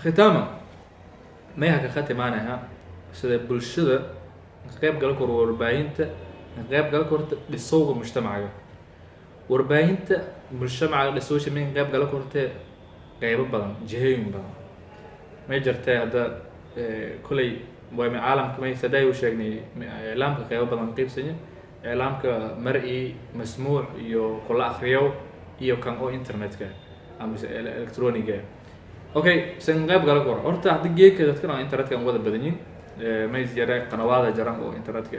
Khitaama, may ha ka khatimaanaha sida bulshada ka qayb gala karo warbaahinta, ka qayb gala karta dhisowga mujtamacaga? Warbaahinta mujtamacaga dhisowsha may ka qayb gala kortee qeybo badan, jihooyin badan may jirtee. Hadda koley waa caalamka may saday u sheegnay, iclaamka qeybo badan qeybsanya: iclaamka mar'i, masmuuc iyo kula akhriyow iyo kan oo internetka ama electroniga. Okay, san qayb gala koro horta hadda geedka dadkan oo internetka aan wada badanyin, may jira qanawaada jaran oo internetka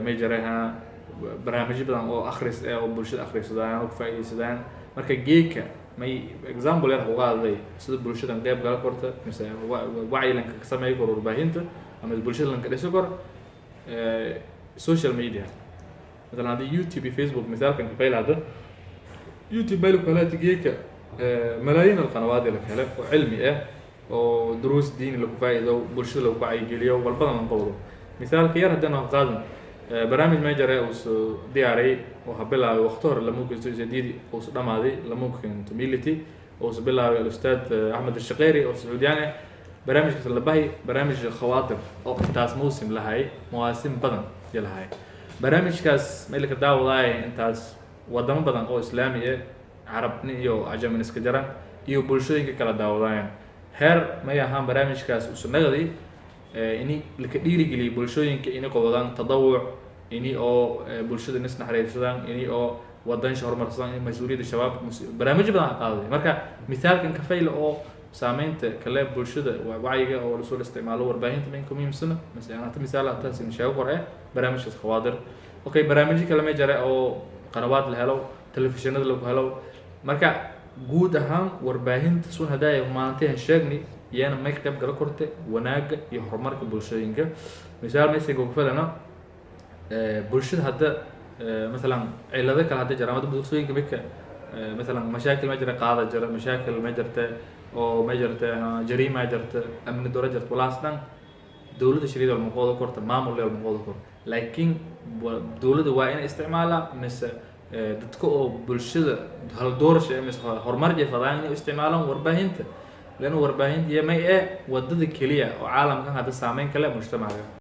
may jira ha barnaamijyo badan oo akhris oo bulshada akhrisadaan oo ka faa'iidaysadaan. Marka geedka may example yar uga hadlay sida bulshadan qayb gala korta mise wacyi lanka ka sameey karo warbaahinta ama bulshada lanka dhiso karo social media. Matalan haddii YouTube iyo Facebook misaalkan ka fayl, hadda YouTube meel ku helaati geedka malaayiin alqanawaad la hele oo cilmi ah oo duruus diini lagu faa'iido, bulshada lagu wacyigeliyo, walbadan lan qabdo. Misaalka yar haddana aan qaadan, barnaamij ma jira uu soo diyaaray oo ha bilaabay waqti hore, lamuka sideedi uu soo dhamaaday lamuka mility, uu soo bilaabay alustaad Axmed Ashaqeeri oo Sacuudiyaan ah. Barnaamijkaas la bahi barnaamij Khawaatir oo intaas mawsim lahay, mawaasim badan iyo lahay. Barnaamijkaas meel ka daawadaay intaas wadamo badan oo Islaami ah, Carabni iyo Cajamin iska jaran iyo bulshooyinka kala daawadayaan. Heer may ahaan barnaamijkaas usunagadi ini laka dhiirigeliyay bulshooyinka inay qabadaan tadawuc, ini oo bulshada inis naxariisadaan, ini oo wadansha horumarsadaan, in mas-uuliyadda shabaabka, barnaamijyo badan a qaaday. Marka misaalkan kafayla oo saameynta kale bulshada wacyiga oo lasoo isticmaalo warbaahinta maynka muhiimsana mise hata misaal hataas in sheego kor barnaamijkaas Khawaadir. Okay, barnaamijyo kale may jira oo qanawaad la helo, telefishinada lagu helo. Marka guud ahaan warbaahinta sun haddaay maantahan sheegni iyana may ka qayb gala korte wanaaga iyo horumarka bulshooyinka. Misaal maysiga ugu filana bulshada hadda masalan cilado kale hadda jira ama bulshooyinka midka masalan mashaakil ma jira, qaada jira, mashaakil ma jirta oo ma jirta, jariima jirta, amni daro jirta, walaas dhan dowladda shariid walma qoodo korta, maamul walma qoodo kor, laakiin dowladda waa inay isticmaalaa mise dadka oo bulshada haldoorasha mise horumar jefadaan inay isticmaalaan warbaahinta, leanna warbaahinta iyo may wadada keliya oo caalamkan hadda saameyn kale mujtamaca.